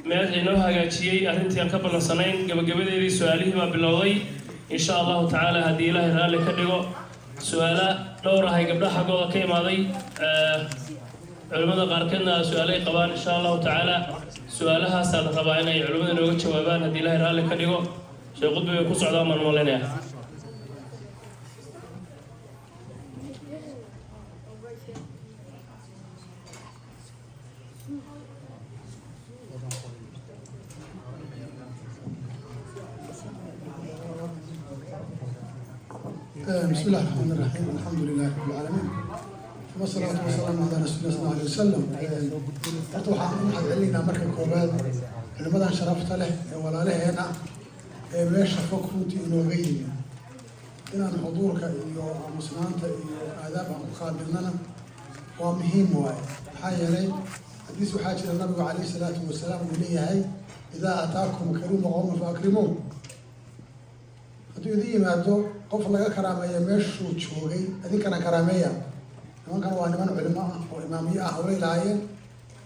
Meel inoo hagaajiyey arrintii aan ka ballansanayn. Gabagabadeedii su-aalihii baa bilowday, insha Allahu tacaala, haddii Ilaahay raalli ka dhigo. Su-aala dhowr ahay gabdhaha xaggooda ka imaaday, culimmada qaarkeedna su-aalay qabaan. Insha Allahu tacaala, su-aalahaasaa la rabaa inay culimmada inooga jawaabaan, haddii Ilaahay raalli ka dhigo. Sheekh Qudbi bay ku socdaan baan malaynayaa. بسم الله الرحمن الرحيم، الحمد لله رب العالمين، والصلاة والسلام على رسول الله صلى الله عليه وسلم. Horta waxaan u mahadcelinaynaa marka koowaad culimadan sharafta leh ee walaalaheena ee meesha fog runtii inooga yimi. Inaan xuduurka iyo aamusnaanta iyo aadaab aan ku qaabilnana waa muhiim waaye. Maxaa yeelay, xadiis waxaa jira nabigu calayhi salaatu wasalaam uu leeyahay: "إذا أتاكم كريم قوم فأكرموه." Hadduu idin yimaado qof laga karaameeya meeshuu joogay, idinkana karaameeya. Nimankan waa niman culimo ah oo imaamiye ah, hawlay lahaayeen,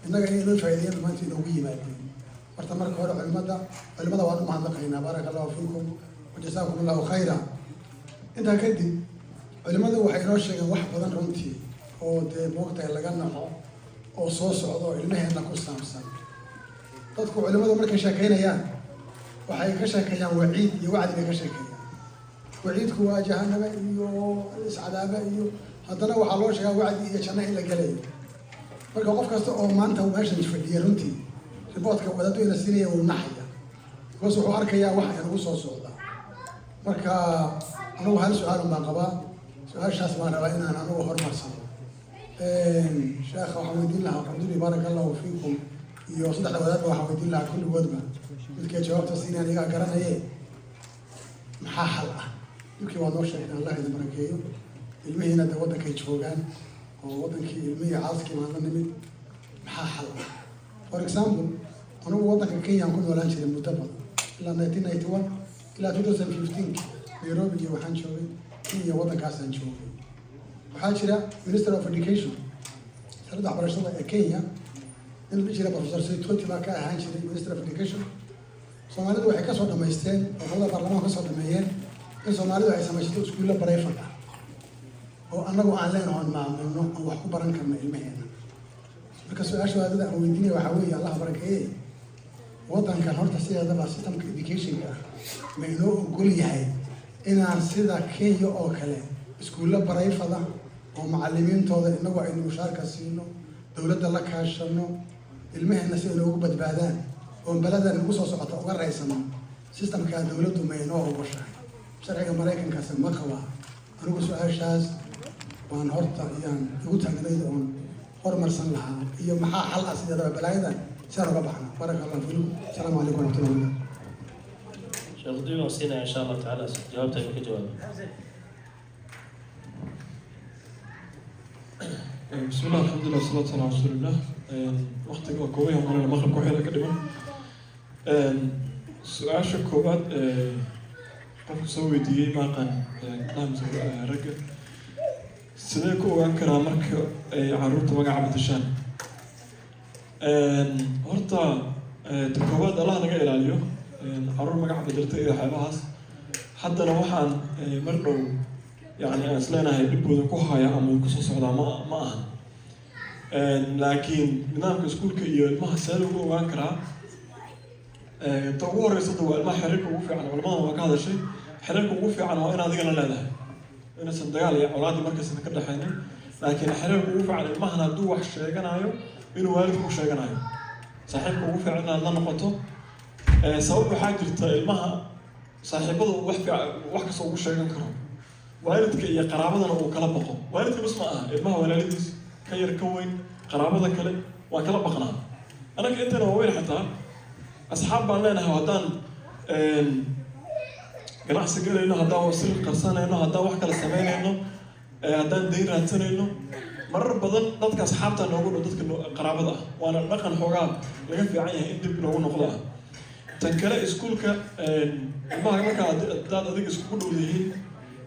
innaga inay inoo faa'iideeyeen maanta inoogu yimaadeen. Horta marka hore culimada waan u mahadnaqaynaa. بارك الله فيكم وجزاكم الله خيرا. Intaa kadib, culimadu waxay inoo sheegeen wax badan runtii oo dee moogtahay laga naxo oo soo socda oo ilmaheenna ku saabsan. Dadku culimadu markay sheekeynayaan, waxay ka sheekeeyaan waciid iyo wacdi bay ka sheekeeyaan. Waciidku waa jahaname iyo iscadaaba, iyo haddana waxaa loo sheegaa wacdi iyo janno in la gelayo. Marka qof kasta oo maanta meeshan fadhiya runtii reportka wadaaddu ina siinaya wuu naxaya, because wuxuu arkayaa wax inagu soo socda. Marka anugu hal su-aalun baan qabaa, su-aashaas baan rabaa inaan anugu horumarsano. Sheekha waxaan weydiin lahaa, Qurduri, بارك الله فيكم, iyo saddexda wadaadba waxaan weydiin lahaa kulligoodba, midkay jawaabta siinayaan iyagaa garanaye: maxaa xal ah? Dhibkii waad noo sheegtay, Allah idin barakeeyo. Ilmihiina de waddankay joogaan oo waddankii ilmihii caaskii baan la nimid. Maxaa xal ah? For example, anugu waddanka Kenya aan ku noolaan jiray muddo badan, ilaa 1991 ilaa 2015. Nairobi iyo waxaan joogay Kenya, waddankaasaan joogay. Waxaa jira Minister of Education, wasaaradda waxbarashada ee Kenya, in la dhihi jira Professor Saitoti baa ka ahaan jiray Minister of Education. Soomaalidu waxay kasoo dhamaysteen oo qolada baarlamaanka kasoo dhameeyeen in Soomaalidu ay samaysato iskuulla private ah oo annagu aan leenaho, aan maamulno, aan wax ku baran karno ilmaheena. Marka su-aasha wadaadada aan weydiinaya waxaa weeye, Allah barakeeye, waddankan horta sideedaba systemka educationka ah ma inoo ogol yahay inaan sida Kenya oo kale iskuulla private ah oo macalimiintooda inagu aynu mushaarka siino, dowladda la kaashano, ilmaheena si ay noogu badbaadaan oon baladan nagu soo socota uga raysano? Systemkaa dowladdu ma inoo ogoshahay? Sharciga Maraykankaasi ma qabaa? Anigu su-aashaas waan horta iyaan igu taagnayd oon horumarsan lahaa. Iyo maxaa xal ah sideedaba balaayadan sidaan uga baxna? بارك الله فيكم. السلام عليكم ورحمة الله وبركاته. Sheekh Qudbi baan siinaya, insha Allahu tacaala, jawaabta aynu ka jawaabo. بسم الله، الحمد لله، والصلاة والسلام على رسول الله. Waqtiga waa kooban yahay, marana maqribka waxyar ka dhiman. Su-aasha koowaad ee qofku soo weydiiyey, maaqan gabdhaha ragga, sidee ku ogaan karaa marka ay caruurta magaca bedeshaan? Horta ta koowaad, Allah naga ilaaliyo caruur magaca bedelta iyo waxyaabahaas. Haddana waxaan mar dhow yani aan isleenahay dhibkooda ku haya ama uu kusoo socdaa ma ahan, laakiin nidaamka iskuulka iyo ilmaha see lagu ogaan karaa? Ta ugu horeysa hadda waa ilmaha xiriirka ugu fiican, culimadana waa ka hadashay, xiriirka ugu fiican waa in adigana leedahay, inaysan dagaal iyo colaadii markaysan ka dhexaynin. Laakiin xiriirka ugu fiican ilmahan hadduu wax sheeganayo, inuu waalidku u sheeganayo, saaxiibka ugu fiican inaad la noqoto. Sabab waxaa jirta ilmaha saaxiibada uu wax fiican wax kasta ugu sheegan karo, waalidka iyo qaraabadana uu kala baqo. Waalidka bas ma aha, ilmaha walaaladiis ka yar, ka weyn, qaraabada kale waa kala baqnaa. Anaga intana waaweyn xataa asxaab baan leenahay. Haddaan ganacsi galayno, haddaan sir qarsanayno, haddaan wax kala samaynayno, haddaan dayn raadsanayno, marar badan dadka asxaabta noogu dhow, dadka qaraabada ah. Waana dhaqan xoogaa laga fiican yahay in dib loogu noqdo ah. Tan kale, iskuulka ilmaha markaa haddaad adiga iskugu dhow yihiin,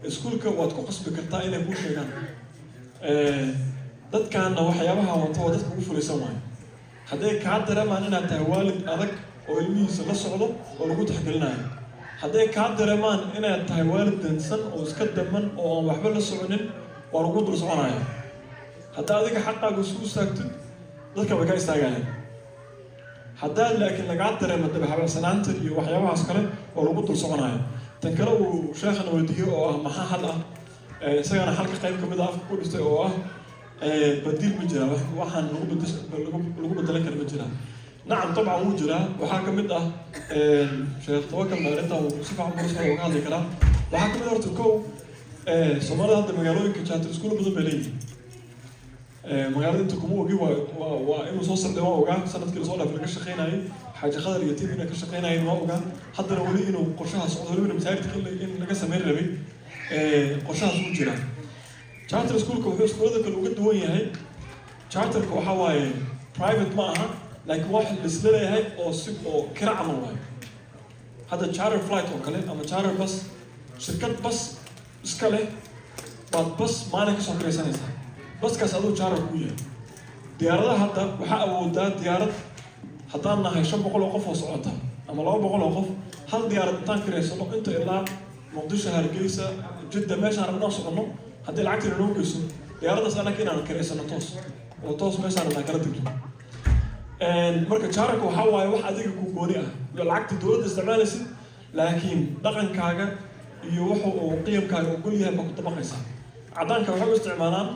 iskuulka waad ku qasbi kartaa inay kuu sheegaan. Dadkaana waxyaabaha wato waa dadka ugu fulaysan waayo. Hadday kaa dareemaan inaad tahay waalid adag oo ilmihiisa la socdo oo lagu tixgelinayo, hadday kaa dareemaan inaad tahay waalid dansan oo iska daman oo aan waxba la soconin, waa lagu dul soconaya. Haddaa adiga xaqaaga isu istaagtid, dadka way kaa istaagayaan. Haddaa laakiin lagaa dareemo dabahabacsanaanta iyo waxyaabahaas kale, oo lagu dul soconaya. Tan kale uu sheekhana weydiiyo oo ah maxaa xal ah, isagana xalka qayb kamid a afka ku dhistay oo ah badiil ma jiraa, waxaan lagu bedelan kara ma jiraa? Nacam, dabcan wuu jiraa. Waxaa ka mid ah, Sheekh Tawakalna arrintan uu si fiican buu uga hadli karaa. Waxaa ka mid ah horta kow, Soomaalida hadda magaalooyinka charter school badan bay leeyihiin. Magaalada inta kuma ogi, waa inuu soo socday waa ogaa. Sanadkii lasoo dhaafay laga shaqeynayay, Xaaji Khadar iyo team inay ka shaqeynayeen waa ogaa. Haddana weli inuu qorshaha socdo, welibana masaajidka in laga sameyn rabay, qorshahaas wuu jiraa. Charter schoolka wuxuu iskuulada kale uga duwan yahay, charterka waxaa waaye private ma aha, laakiin wax laisla leeyahay oo si oo kira camal waayo. Hadda charter flight oo kale ama charter bus, shirkad bas iska leh baad bas maalin kasoo kiraysanaysaa, baskaas aduu charter kuu yahay. Diyaaradaha hadda waxaa awoodaa diyaarad, haddaan nahay 500 oo qof oo socota ama 200 oo qof, hal diyaarad intaan kiraysano inta ilaa Muqdisho, Hargeysa, Jidda, meeshaan rabnaa soconno, haddii lacagtiina noo geyso diyaaraddaas anaka inaan kiraysano toos oo toos meeshaan rabnaa kala degto. Marka charterka waxaa waaye wax adiga ku gooni ah, lacagta dowladda isticmaalaysid, laakiin dhaqankaaga iyo wuxu uu qiyamkaaga ogol yahay baa ku dabaqaysaa. Caddaanka waxay u isticmaalaan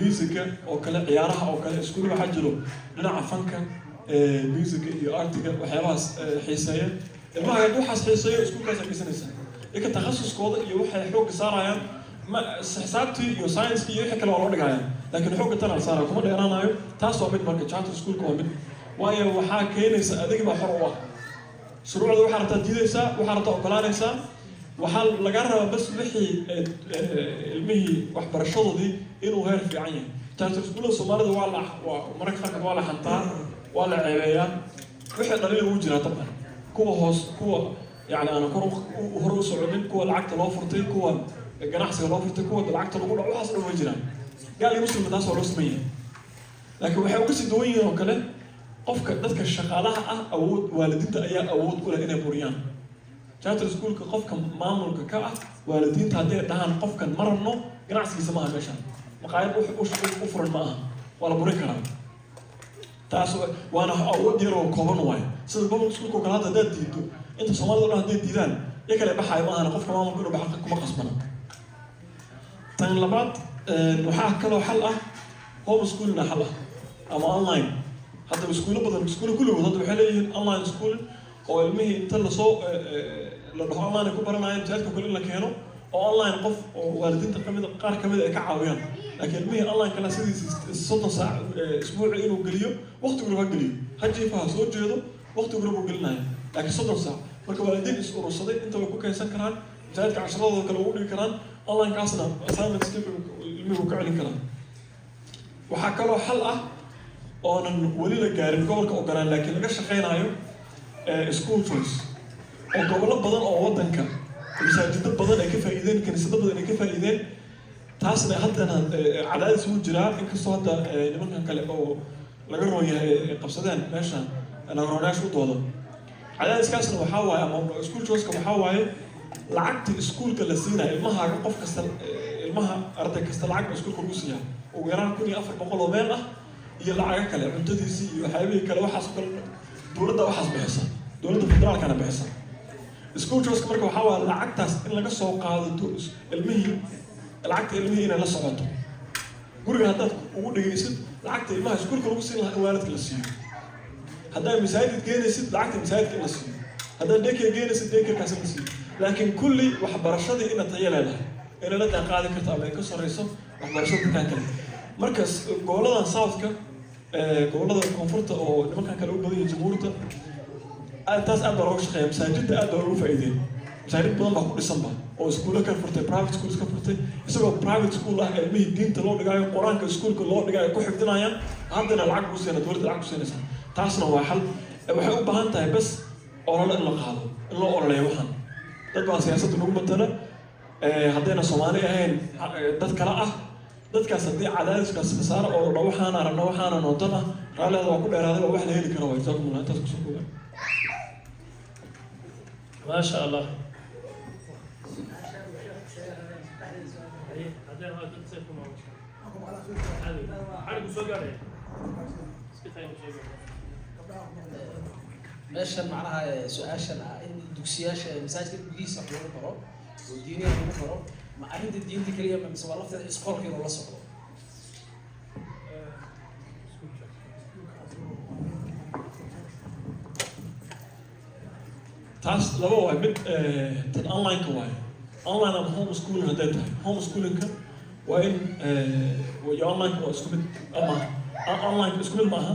musica oo kale, ciyaaraha oo kale. Iskuul waxaa jiro dhinaca fanka, musica iyo artiga, waxyaabahaas xiiseeya. Ilmaha hadduu waxaas xiiseeyo, iskuulkaas geysanaysaa. Ika takhasuskooda iyo waxay xoogga saarayaan ma xisaabtii iyo science iyo wixii kale waa loo dhigaya, laakiin xoogga tan la saaraya kuma dheeraanayo. Taas waa mid. Marka charter schoolka waa mid, waayo waxaa keenaysa adiga baa xor u ah shuruucda. Waxaa rabtaa diidaysaa, waxaa rabtaa ogolaanaysaa. Waxaa laga rabaa bas wixii ilmihii waxbarashadoodii inuu heer fiican yahay. Charter schoolada Soomaalida waa mararka qaarkood waa la xantaa, waa la ceebeeyaa, wixii dhaliil ugu jiraa dabcan, kuwa hoos, kuwa yani aanan kor hore u soconin, kuwa lacagta loo furtay, kuwa ganacsiga loo furtay, kuwa lacagta lagu dhaco, waxaas dhan way jiraan. Gaal iyo muslimka taas waa loo siman yahay, laakiin waxay uga sii duwan yihiin oo kale qofka dadka shaqaalaha ah awood, waalidiinta ayaa awood u leh inay buriyaan charter schoolka. Qofka maamulka ka ah, waalidiinta hadday dhahaan qofkan ma rabno, ganacsigiisa maaha, meeshaan maqaayad u furan ma aha, waa la burin karaa. Taas waana awood yar oo kooban waayo. Sida public schoolka oo kale, hadda haddaad diido, inta Soomaalida o dhan hadday diidaan, iyo kale baxaayo ma ahana, qofka maamulka inuu baxa kuma qasbana. Tan labaad, waxaa kaloo xal ah home schoolina xal ah ama online. Hadda iskuulo badan, iskuulo kulligood hadda waxay leeyihiin online school, oo ilmihii inta lasoo la dhaho online ay ku baranayaan, masaajidka kale in la keeno oo online qof oo waalidiinta kamid qaar kamid ay ka caawiyaan, laakiin ilmihii online kala sidiisi 30 saac isbuuci inuu geliyo, waqtigu ha geliyo, ha jiifa, ha soo jeedo, waqtigu buu gelinaya, laakiin 30 saac. Marka waalidiin is urursaday inta way ku keensan karaan, masaajidka casharadooda kale ugu dhigi karaan, online-kaasna assignments ilmihii ka celin karaan. Waxaa kaloo xal ah oonan weli la gaarin gobolka ogolaan, laakiin laga shaqeynayo, school choice, oo gobollo badan oo waddanka masaajido badan ay ka faa'iideen, kaniisado badan ay ka faa'iideen. Taasna haddana cadaadis wuu jiraa, inkastoo hadda nimankan kale oo laga roon yahay ay qabsadeen meesha lagaroonayaasha u dooda. Cadaadiskaasna waxaa waaye, ama school choiceka waxaa waaye, lacagta iskuulka la siinaya ilmahaaga, qof kasta, ilmaha arday kasta lacag ba iskuulka lagu siiyaa, ugu yaraan 1400 oo meel ah iyo lacago kale, cuntadiisii iyo waxyaabihii kale, waxaas oo kale dowladda waxaas bixisa, dowladda federaalkana bixisa. School choiceka marka waxaa waaye lacagtaas in laga soo qaado ilmihii, lacagta ilmihii inay la socoto guriga haddaad ugu dhigaysid, lacagta ilmaha iskuulka lagu siin lahaa in waalidka la siiyo. Haddaad masaajid geenaysid, lacagta masaajidka in la siiyo. Haddaad daycare geenaysid, daycarekaas in la siiyo. Laakiin kulli waxbarashadii ina tayo leedahay, inay la jaan qaadi karto ama ay ka sarreyso waxbarashada dadkan kale. Marka goboladan southka, gobolada koonfurta oo nimankan kale u badan yihiin, jamhuurta, taas aad baa looga shaqeeya. Masaajidda aad baa loogu faa'iideeyay, masaajid badan baa ku dhisanba oo iskuulo ka furtay, private schools ka furtay, isagoo private school ah ilmihii diinta loo dhigaayo, Qur-aanka iskuulka loo dhigaayo, ku xifdinayaan, haddana lacag ku siina, dowladda lacag ku siinaysa. Taasna waa xal. Waxay u baahan tahay bas olole in la qaado, in loo ololeeyo waxaan. Dad baa siyaasadda nagu matala, haddayna Soomaali ahayn dad kale ah. Dadkaas haddii cadaadiskaas la saaro oo la waxaana rabna, waxaana noodan ah, raalliada waa ku dheeraaday, waa wax la heli karo. Waa jazaakum Allah, intaas kusoo kooban. Maasha Allah. Meeshan macnaha su-aashan ah in dugsiyaasha masaajidka gudihiisa wax lagu baro oo diiniya lagu baro, ma arrinta diinta keliya ma mise waa lafteeda iskoolka inuu la socdo? Taas laba waay. Mid tan online-ka waaye, online ama home schooling. Hadday tahay home schoolingka waa in iyo online-ka waa isku mid ama online isku mid maaha.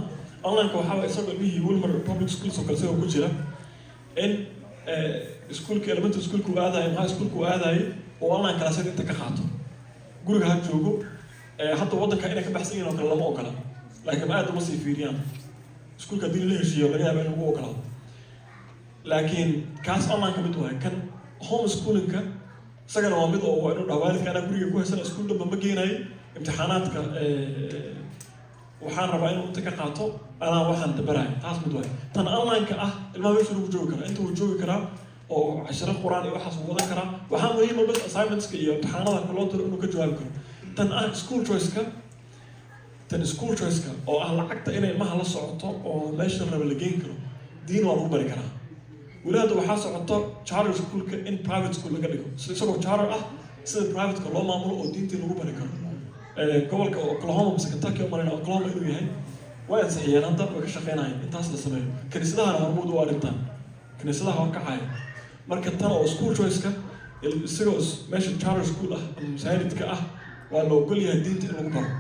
Online-ka waxaa waye isagoo ilmihii Wilmer Public Schools oo kale isagoo ku jira in iskuulka elementary schoolka uu aadayo ama high schoolka uu aadayo uu online classyada inta ka qaato, guriga ha joogo. Hadda waddanka inay ka baxsan yihiin oo kale lama ogola, laakiin aad uma sii fiiriyaan. Iskuulka haddii la heshiiyo laga yaaba in lagu ogolaado, laakiin kaas online-ka mid waaye. Kan home schoolingka isagana waa mid oo waa inuu dhaha waalidka: anaa guriga ku haysana, iskuul dhanba ma geenayo, imtixaanaadka waxaan rabaa inuu inta ka qaato, anaa waxaan dabaraya. Taas mid waaye. Tan online-ka ah ilmaha meesha lagu joogi karaa, inta uu joogi karaa oo cashiro Qur-aan iyo waxaas uu wadan karaa. Waxaa muhiima bas assignmentska iyo imtixaanada loo diro inuu ka jawaabi karo. Tan ah school choice-ka, tan school choice-ka oo ah lacagta inay ilmaha la socoto oo meesha raba la geyn karo, diin waa lagu bari karaa. Weli hadda waxaa socoto charter schoolka in private school laga dhigo, isagoo charter ah sida privateka loo maamulo oo diintii lagu bari karo. Gobolka Oklahoma mise Kentucky oo marayna, Oklahoma inuu yahay, way ansixiyeen, hadda way ka shaqeynayaan intaas la sameeyo. Kaniisadahana hormuud u arrintan, kaniisadaha horkacaya. Marka tan oo school choice-ka isagoo meesha charter school ah ama masaajidka ah waa la ogol yahay diinta in lagu baro.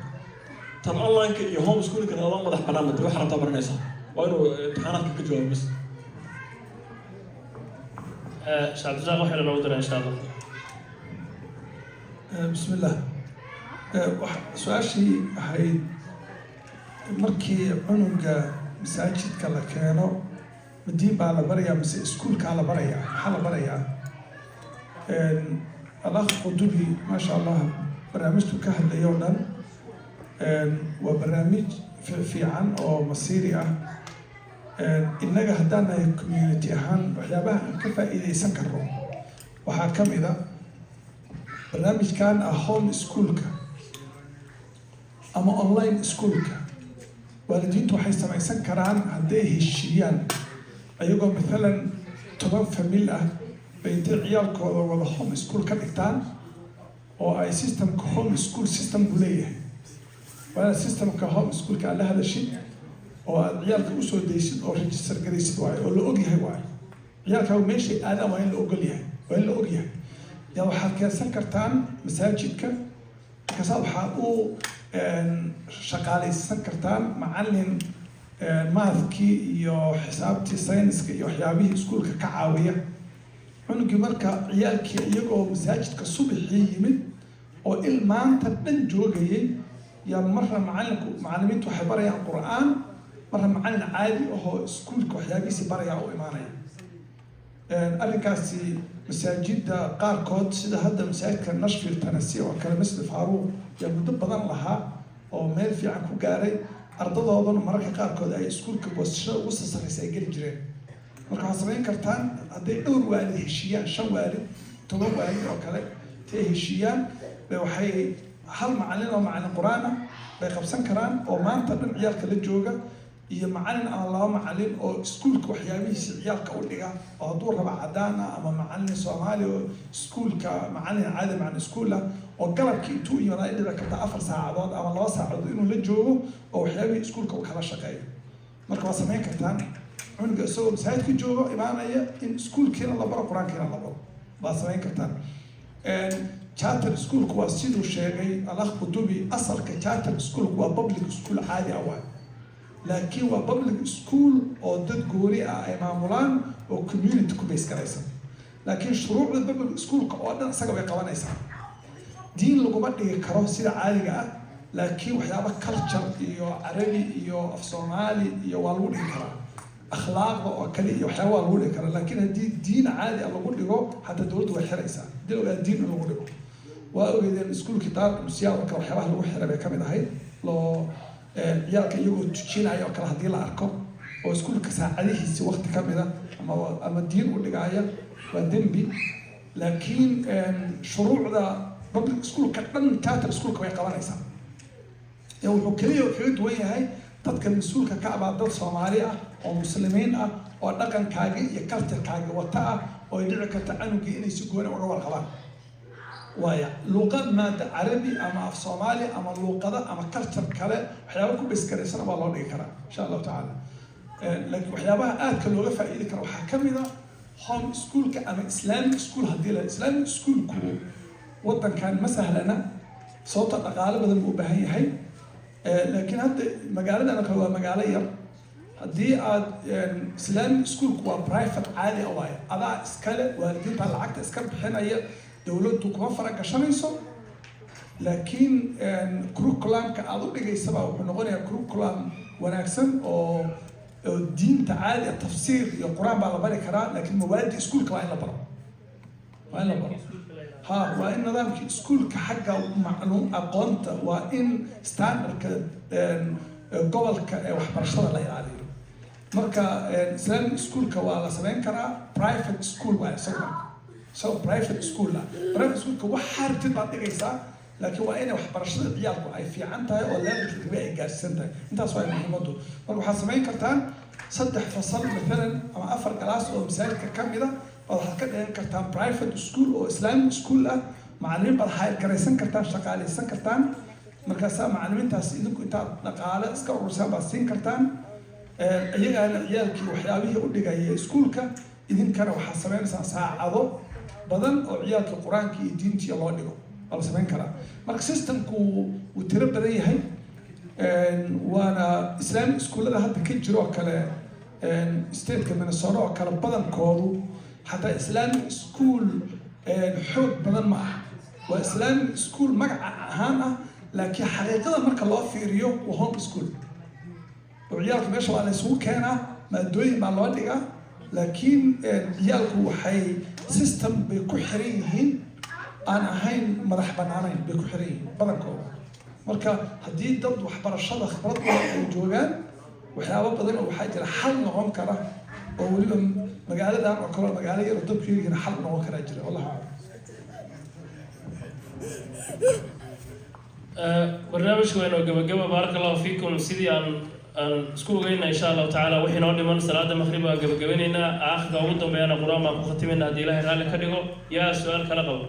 Tan online-ka iyo home schoolkana adoo madax bannaan mate waxa rabtaa baranaysaa, waa inuu imtixaanaadka ka jawaabo bas. Sheekh Cabdirasaaq waxayna noogu daraa, insha Allah. Bismi illah. Su-aashii ahayd markii cunuga masaajidka la keeno, ma diin baa la barayaa mise iskuulkaa la barayaa? Maxaa la barayaa? Alakh Qudubi, maasha Allah, barnaamijtu ka hadlaya oo dhan waa barnaamij fiican oo masiiri ah. Innaga haddaan nahay community ahaan, waxyaabaha aan ka faa'iidaysan karno waxaa ka mid a barnaamijkan ah home schoolka ama online schoolka. Waalidiintu waxay samaysan karaan hadday heshiiyaan, ayagoo mathalan 10 family ah bay intay ciyaalkooda wada home school ka dhigtaan oo ay systemka home school system buu leeyahay. Waa inaad systemka home schoolka aad la hadashid oo aad ciyaalka usoo daysid oo register garaysid waayo, oo la ogyahay waayo ciyaalkaagu meeshay aadaan waa in la ogol yahay, waa in la ogyahay. Yaa waxaad keensan kartaan masaajidka, markaasaa waxaad u shaqaalaysan kartaan macallin mathkii iyo xisaabtii, sayniska iyo waxyaabihii iskuulka ka caawiya cunugii. Marka ciyaalkii iyagoo masaajidka subaxii yimid oo il maanta dhan joogayay, yaa marna macallinku, macallimiintu waxay barayaan Qur-aan, marna macallin caadi ahoo iskuulka waxyaabihiisii barayaa u imaanaya. Arrinkaasi masaajidda qaarkood, sida hadda masaajidka Nashville, Tennessee oo kale, Masjid Faaruuq, yaa muddo badan lahaa oo meel fiican ku gaaray. Ardadooduna mararka qaarkood ay iskuulka boosashada ugu sasaraysa ay geli jireen. Marka waxaad samayn kartaan, hadday dhowr waalid heshiiyaan, shan waalid, 10 waalid oo kale intay heshiiyaan bay waxay hal macallin oo macallin Qur-aan ah bay qabsan karaan oo maanta dhan ciyaalka la jooga, iyo macallin ama laba macallin oo iskuulka waxyaabihiisa ciyaalka u dhiga, oo hadduu raba cadaan ah ama macallin Soomaali oo iskuulka macallin caadi, macallin iskuul ah, oo galabkii intuu yimaada ay dhici karta 4 saacadood ama 2 saacadood inuu la joogo oo waxyaabihii iskuulka uu kala shaqeeyo. Marka waad samayn kartaan, cunuga isagoo masaajidka joogo imaanaya in iskuulkiina la baro, Qur-aankiina la baro baad samayn kartaan. Charter schoolku waa siduu sheegay Alakh Qutubi, asalka charter schoolku waa public school caadi ah waay, laakiin waa public school oo dad gooni ah ay maamulaan oo community ku base garaysan, laakiin shuruucda public schoolka oo dhan isaga way qabanaysaa. Diin laguma dhigi karo sida caadiga ah, laakiin waxyaaba culture iyo Carabi iyo af Soomaali iyo waa lagu dhigi karaa, akhlaaqda oo kale iyo waxyaaba waa lagu dhigi karaa. Laakiin haddii diin caadi ah lagu dhigo, xataa dowladdu way xiraysaa hadii la ogaa diin in lagu dhigo. Waa ogeydeen iskuulkii Daar Umsiyaad oo kale, waxyaabaha lagu xiray bay kamid ahayd loo ciyaalka iyagoo tujinaya oo kale haddii la arko oo iskuulka saacadihiisi waqti kamid a ama diin u dhigaaya, waa dembi. Laakiin shuruucda public schoolka dhan charter schoolka way qabanaysaa. Ee wuxuu keliya kaga duwan yahay dadka mas-uulka ka abaa dad Soomaali ah oo Muslimiin ah oo dhaqankaagi iyo culturekaagi wata ah, oo ay dhici karta canugii inay si gooni uga warqabaan. Waaya luuqad maada Carabi ama af Soomaali ama luuqada ama culture kale, waxyaaba ku baskaraysana waa loo dhigi karaa, insha Allahu tacaala. Laakiin waxyaabaha aadka looga faa'iidi karo waxaa ka mid a home schoolka ama Islamic school. Haddii la Islamic schoolku waddankan ma sahlana, sababta dhaqaale badan buu u baahan yahay. Laakiin hadda magaaladan oo kale waa magaalo yar. Haddii aad Islamic schoolku waa private caadi ah waaye, adaa iskale, waalidiinta lacagta iska bixinaya, dowladdu kuma fara gashanayso. Laakiin curriculumka aada u dhigaysaba wuxuu noqonayaa curriculum wanaagsan oo diinta caadi ah, tafsiir iyo Qur-aan baa la bari karaa. Laakiin mawaadi iskuulka waa in la baro, waa in la baro. Ha, waa in nidaamkii iskuulka xagga macluum aqoonta, waa in standardka gobolka ee waxbarashada la ilaaliyo. Marka Islamic schoolka waa la samayn karaa, private school waa isagu. Marka isagoo private school ah, private schoolka wax hartid baad dhigaysaa, laakiin waa inay waxbarashada ciyaalku ay fiican tahay oo levelka gabi ay gaarsiisan tahay. Intaas waa muhiimadu. Marka waxaad samayn kartaan saddex fasal mathalan ama afar class oo masaajidka ka mid a baad waxaad ka dhigan kartaan private school oo Islamic school ah. Macallimiin baad hire garaysan kartaan, shaqaalaysan kartaan. Markaasaa macallimiintaas idinku intaad dhaqaale iska urursaan baad siin kartaan, iyagaana ciyaalkii waxyaabihii u dhigaya iskuulka. Idinkana waxaad samaynaysaa saacado badan oo ciyaalkii Qur-aankii iyo diintii loo dhigo, waa la samayn karaa. Marka systemku wuu tiro badan yahay, waana Islamic iskuullada hadda ka jiro oo kale stateka Minnesota oo kale badankoodu xataa Islamic school xoog badan ma aha. Waa Islamic school magaca ahaan ah, laakiin xaqiiqada marka loo fiiriyo waa home school oo ciyaalka meesha waa la isugu keenaa, maadooyin baa loo dhigaa, laakiin ciyaalku waxay system bay ku xiran yihiin aan ahayn madax banaanayn bay ku xiran yihiin badankooda. Marka haddii dad waxbarashada khibrad u leh ay joogaan, waxyaabo badan oo waxaa jira xal noqon kara, oo weliba magaaladan oo kale oo magaalo yar oo dadku yaryihiin xal noqon karaa jira. Wallahu aclam. Barnaamijka waa inoo gabagaba. Baaraka Allahu fiikum. Sidii aan isku ogeyna, insha Allahu tacaala, wixii noo dhiman salaada Maqrib waan gabagabanaynaa. Aakhirka ugu dambeeyana Qur-aan baan ku khatimayna, haddii Ilaahay raalli ka dhigo. Yaa su-aal kala qabo?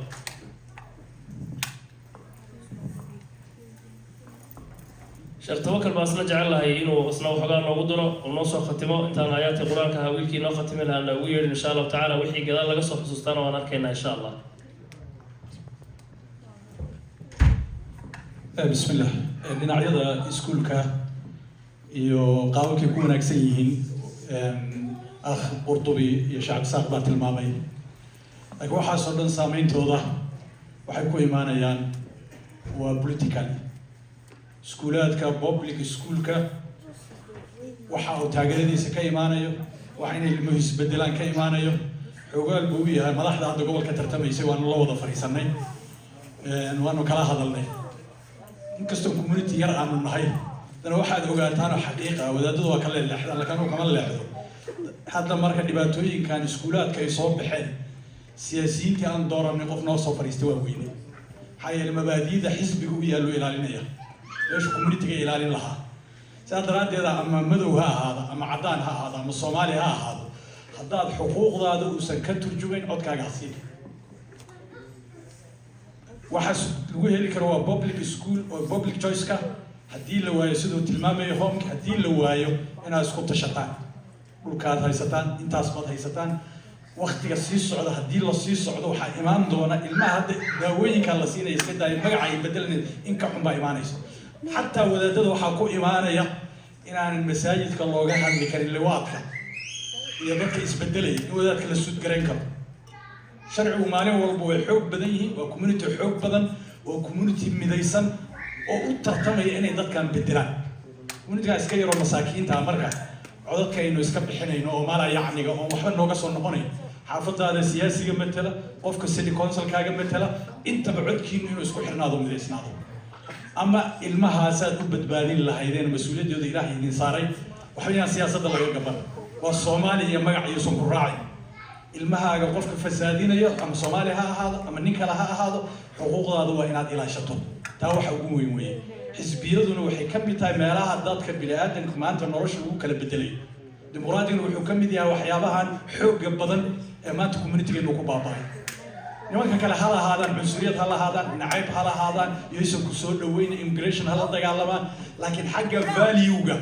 Sheekh Tawakal baan isna jecel lahay inuu isna waxoogaa noogu daro oo noo soo khatimo. Intaan aayaadka Qur-aanka ahaa wiilkii noo khatimi lahaa noogu yeedhin, insha Allahu tacaala. Wixii gadaal laga soo xusuustaana waan arkaynaa, insha Allah. Bismillah. Dhinacyada iskuulka iyo qaababkay ku wanaagsan yihiin, akh Qurdubi iyo Shacab Saaq baa tilmaamay, laakiin waxaasoo dhan saameyntooda waxay ku imaanayaan waa political. Iskuulaadka public schoolka waxa uu taageeradiisa ka imaanayo, waxa inay ilmuhu isbedelaan ka imaanayo, xoogaal buu u yahay madaxda hadda gobolka tartamaysay. Waanu la wada fadhiisanay, waanu kala hadalnay. Inkastoo community yar aanu nahay, haddana waxaad ogaataan oo xaqiiqa, wadaadadu waa ka leexdaan, laakiin anugu kama leexdo. Hadda marka dhibaatooyinkan iskuulaadka ay soo baxeen, siyaasiyiintii aan dooranay qof noo soo fadhiistay waa weynay. Maxaa yeelay mabaadiida xisbiga u yaallo ilaalinaya meesha communityga ilaalin lahaa. Sidaa daraaddeeda, ama madow ha ahaado, ama caddaan ha ahaado, ama Soomaali ha ahaado, haddaad xuquuqdaada uusan ka turjumayn, codkaaga ha siin. Waxaas lagu heli karo waa public school oo public choice-ka. Haddii la waayo, siduu tilmaamayo homeka, haddii la waayo, inaad isku tashataan. Dhulkaad haysataan, intaas baad haysataan. Waktiga sii socda, haddii la sii socdo, waxaa imaan doona ilmaha hadda daawooyinkaa la siinaya iska daayo, magaca ay bedelanay, in ka xun baa imaanayso. Xataa wadaadada waxaa ku imaanaya inaanan masaajidka looga hadli karin liwaadka iyo dadka isbedelaya, in wadaadka la suudgarayn karo. Sharcigu maalin walba way xoog badan yihiin. Waa community xoog badan, waa community midaysan oo u tartamaya inay dadkan bedelaan. Communitygan iska yaroo masaakiinta ah, marka codadka aynu iska bixinayno oo maala yacniga oon waxba nooga soo noqonayn, xaafadaada siyaasiga matala, qofka city councilkaaga matala. Intaba codkiinu inuu isku xirnaado, midaysnaado, ama ilmahaasaad u badbaadin lahaydeen mas-uuliyaddooda Ilaahay idin saaray. Waxba inaan siyaasadda laga gaban, waa Soomaaliya iyo magac iyuusan ku raacin. Ilmahaaga qofka fasaadinayo, ama Soomaali ha ahaado ama nin kale ha ahaado, xuquuqdaada waa inaad ilaashato. Taa waxa ugu weyn weeye. Xisbiyaduna waxay ka mid tahay meelaha dadka bini-aadanka maanta nolosha lagu kala bedelayo. Dimuqraadiguna wuxuu ka mid yahay waxyaabahan xoogga badan ee maanta communitygeenu ku baaba'ay. Nimanka kale ha lahaadaan cunsuriyad, ha lahaadaan nacayb, ha lahaadaan iyaysan ku soo dhaweyn, immigration ha la dagaalamaan, laakiin xagga value-ga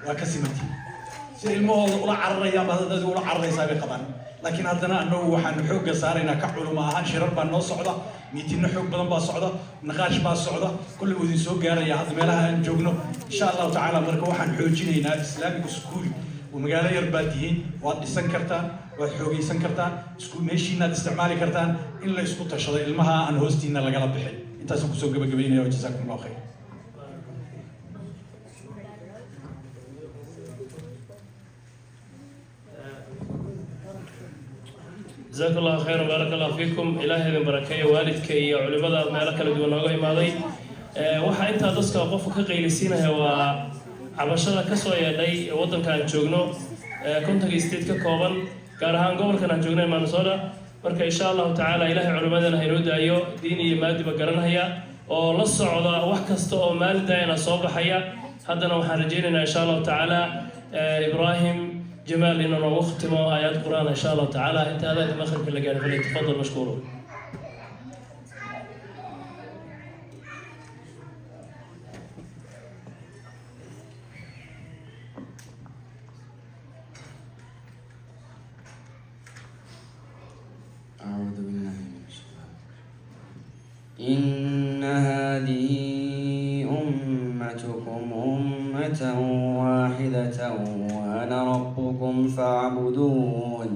waa ka simantii. Si ilmahooda ula cararayaan ba dad ula cararaysaa bay qabaan. Laakiin haddana annagu waxaanu xoogga saaraynaa ka culimo ahaan. Shirar baa noo socda, meetingno xoog badan baa socda, naqaash baa socda, kolley wuu idin soo gaaraya hadda meelaha aan joogno, insha Allahu tacaala. Marka waxaan xoojinaynaa Islamic school. Magaalo yar baad tihiin, waad dhisan kartaan, waad xoogaysan kartaan, isku meeshiinaad isticmaali kartaan. In la isku tashado, ilmaha aan hoostiina lagala bixin. Intaasaan kusoo gabagabaynaya. Jazaakum Allahu khayr. Jazaak Allahu khayran, baarak Allahu fiikum. Ilaahay idin barakeeyo, waalidka iyo culimada meelo kala duwan nooga imaaday. Waxaa intaa dadka qofka ka qaylisiinaya waa cabashada kasoo yeedhay waddanka aan joogno, 50-ka state ka kooban, gaar ahaan gobolkan aan joogno ee Minnesota. Marka insha Allahu tacaala Ilaahay culimadana haynoo daayo, diin iyo maadiba garanhaya oo la socda wax kasta oo maalidayana soo baxaya. Haddana waxaan rajaynaynaa insha Allahu tacaala Ibrahim Jamaal inuu noogu khatimo aayaad Qur-aan insha Allahu tacaala inta adaanka maqribka la gaarin. فليتفضل مشكورا. أعوذ بالله من الشيطان. إن هذه أمتكم أمة واحدة وأنا ربكم فاعبدون.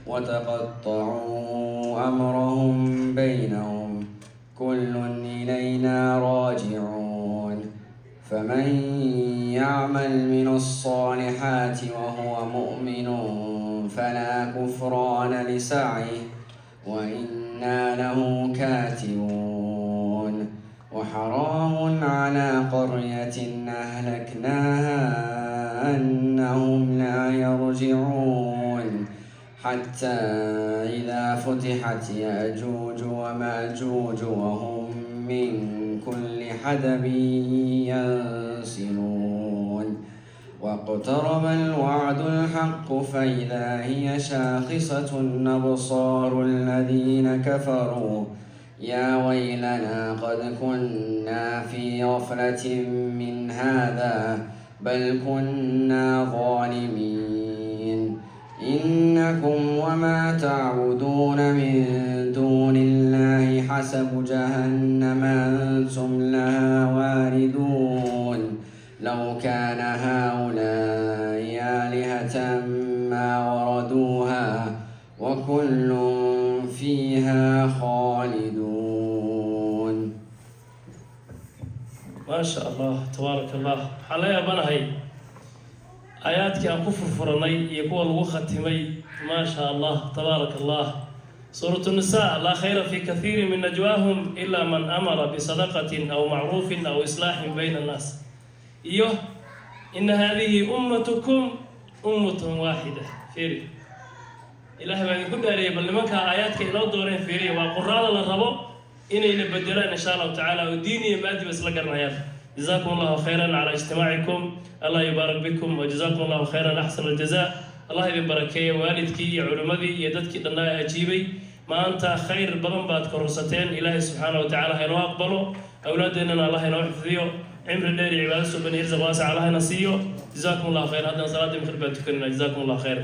وتقطعوا أمرهم بينهم، كل إلينا راجعون. فمن يعمل من الصالحات وهو مؤمن فلا كفران لسعيه وإنا له كاتبون. وحرام على قرية أهلكناها أنهم لا يرجعون. حتى إذا فتحت يأجوج ومأجوج وهم من كل حدب ينسلون، واقترب الوعد الحق فإذا هي شاخصة أبصار الذين كفروا، يا ويلنا قد كنا في غفلة من هذا بل كنا ظالمين. إنكم وما تعبدون من دون الله حصب جهنم أنتم لها واردون. لو كان هؤلاء آلهة ما وردوها وكل فيها خالدون. Maa sha Allah, tabaaraka Allah. Waxaan la yaabanahay aayaadkii aan ku furfuranay iyo kuwa lagu khatimay. Maa sha Allah, tabaaraka Allah. Suuratu Nisaa: لا خير في كثير من نجواهم إلا من أمر بصدقة أو معروف أو إصلاح بين الناس. Iyo إن هذه أمتكم أمة واحدة. Fiiri, Ilaahay baa idinku dhaariyay, bal nimanka aayaadka inoo dooreen fiiriya. Waa quraada la rabo inayna bedelaan insha Allahu tacaala, oo diin iyo maadiba isla garanayaan. جزاكم الله خيرا على اجتماعكم، الله يبارك بكم وجزاكم الله خيرا أحسن الجزاء. Allah idin barakeeya, waalidkii iyo culimmadii iyo dadkii dhannaa ee ajiibay. Maanta khayr badan baad kororsateen. Ilaahay subxaana wa tacaala ha inoo aqbalo, awlaadeennana Allah inoo xifdiyo, cimri dheer iyo cibaado suban iyo irsaq waasic Allah ina siiyo. جزاكم الله خير. Haddana salaaddii maqrib baan tukanayna. جزاكم الله خير.